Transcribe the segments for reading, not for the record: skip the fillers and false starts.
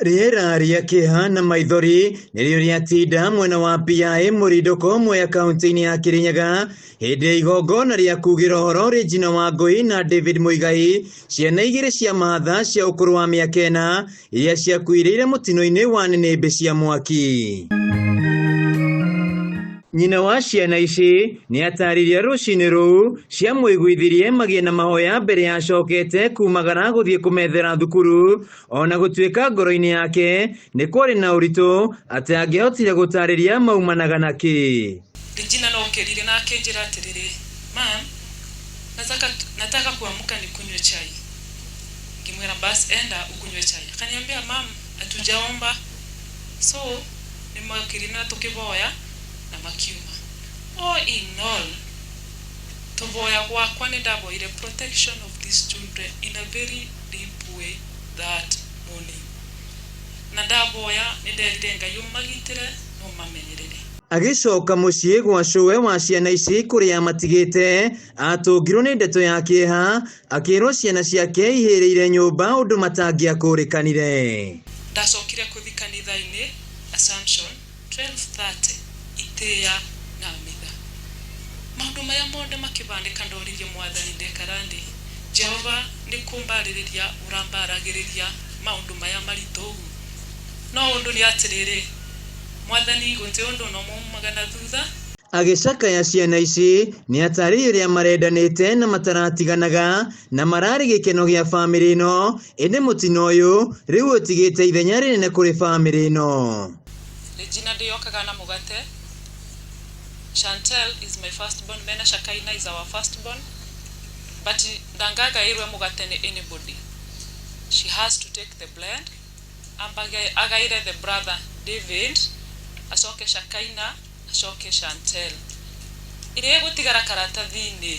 Rĩera rĩa kĩeha na maithori nĩrĩo rĩatinda mwena wa PI Mũrindũko Mwea kaunti-inĩ ya Kĩrĩnyaga hĩndĩ ya igongona rĩa kugĩra ũhoro Regina Wangũi na David Muigai, ciana igĩrĩ cia mahatha cia ũkũrũ wa mĩaka 4 iria ciakuĩrĩire mũtino-inĩ wa nĩnĩmbĩ cia mwaki. Nyina wa ciana ici nĩ atarĩria rũcinĩ rũu ciamũiguithirie magĩe na mahoya mbere ya acokete kumagara gũthiĩ kũmethera thukuru, ona gũtuĩka ngoro-inĩ yake nĩ kwarĩ na ũritũ atĩ angĩahotire gũtarĩria maumanaga na kĩ. Regina no okĩrire na akĩnjĩra atĩrĩrĩ, "Mam, nataka kuamka nikunywe chai." Ngĩmwĩra, "Bas, enda ukunywe chai." Akaniambia, "Mam, hatujaomba." So nĩmokĩrire na tũkĩvoya na makiuma. All in all, tũvoya gwakwa nĩ ndavoire protection of these children in a very deep way that morning. Na ndavoya nĩ nderire Ngai ũmagitĩre na ũmamenyerere. Agĩcoka mũciĩ gwa cũwe wa ciana ici kũrĩa amatigĩte, atũngirwo nĩ ndeto ya kĩeha, akĩrwo ciana ciake ihĩrĩire nyũmba ũndũ matangĩakũrĩkanire. Ndacokire kũthi kanitha-inĩ Assumption 12:30 itĩya na mitha. Maũndũ maya mothe makĩbandĩka, ndoririe Mwathani ndekara thĩ, "Jehova, nĩ kũmbarĩrĩria ũrambaragĩrĩria maũndũ maya maritũ ũguo?" No ũndũ nĩ atĩrĩrĩ, Mwathani, gũtĩ ũndũ no maumaga na thutha. Agĩcakaya ciana ici nĩ atarĩirie ũrĩa marendanĩte na mataratiganaga na mararĩ gĩkeno gĩa bamĩrĩ ĩno, ĩndĩ mũtino ũyũ rĩu ũtigĩte ithenya rĩnene kũrĩ bamĩrĩ ĩno. Regina ndĩyokaga na mũgate. Chantel is my firstborn, mena Shakaina is our firstborn, but ndangagaĩrwe mũgate nĩ anybody. She has to take the blend, ambage agaire the brother David, acoke Shakaina, acoke Chantel. Iria ĩgũtigara karatathi-inĩ,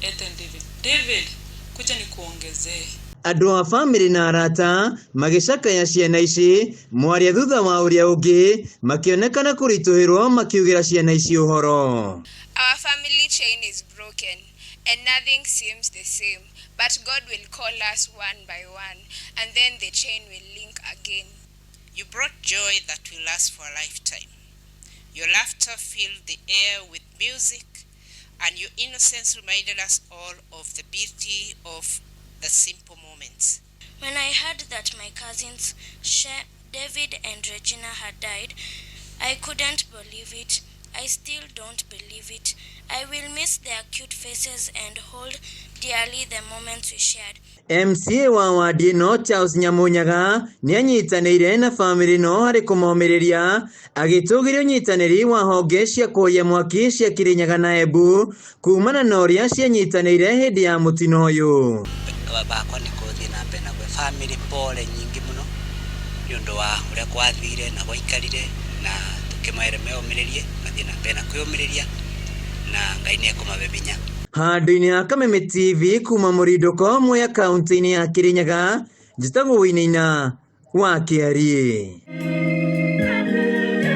ete David, "David, kuja nikuongezee." Andũ a bamĩrĩ na arata magĩcakaya ciana ici, mwaria thutha wa ũrĩa ũngĩ makĩonekana kũritũhĩrwo makiugĩra ciana ici ũhoro. Our family chain is broken and nothing seems the same, but God will call us one by one and then the chain will link again. You brought joy that will last for a lifetime. Your laughter filled the air with music, and your innocence reminded us all of the beauty of the simple moments. When I heard that my cousins David and Regina had died, I couldn't believe it. I still don't believe it. I will miss their cute faces and hold dearly the moments we shared. MCA wa wadi ĩno Charles Nyamunyaga nĩ anyitanĩire na bamĩrĩ ĩno harĩ kũmomĩrĩria, agĩtũgĩria ũnyitanĩri wa honge cia kũhoria mwaki cia Kĩrĩnyaga na Embu kumana na ũrĩa cianyitanĩire hĩndĩ ya mũtino ũyũ. Bakwa nĩ kũthiĩ na mbere na kwe family pole nyingĩ mũno nĩ ũndũ wa ũrĩa gwathire na gwaikarire, na tũkĩmere meũmĩrĩrie, mathiĩ na mbere na kwĩũmĩrĩria, na Ngai nĩ ekũmabe binya. Handũ-inĩ ha Kameme TV kuma Mũrindũko Mwea kaunti-inĩ ya Kĩrĩnyaga, njĩtagwo Wĩinĩina wa Kĩariĩ.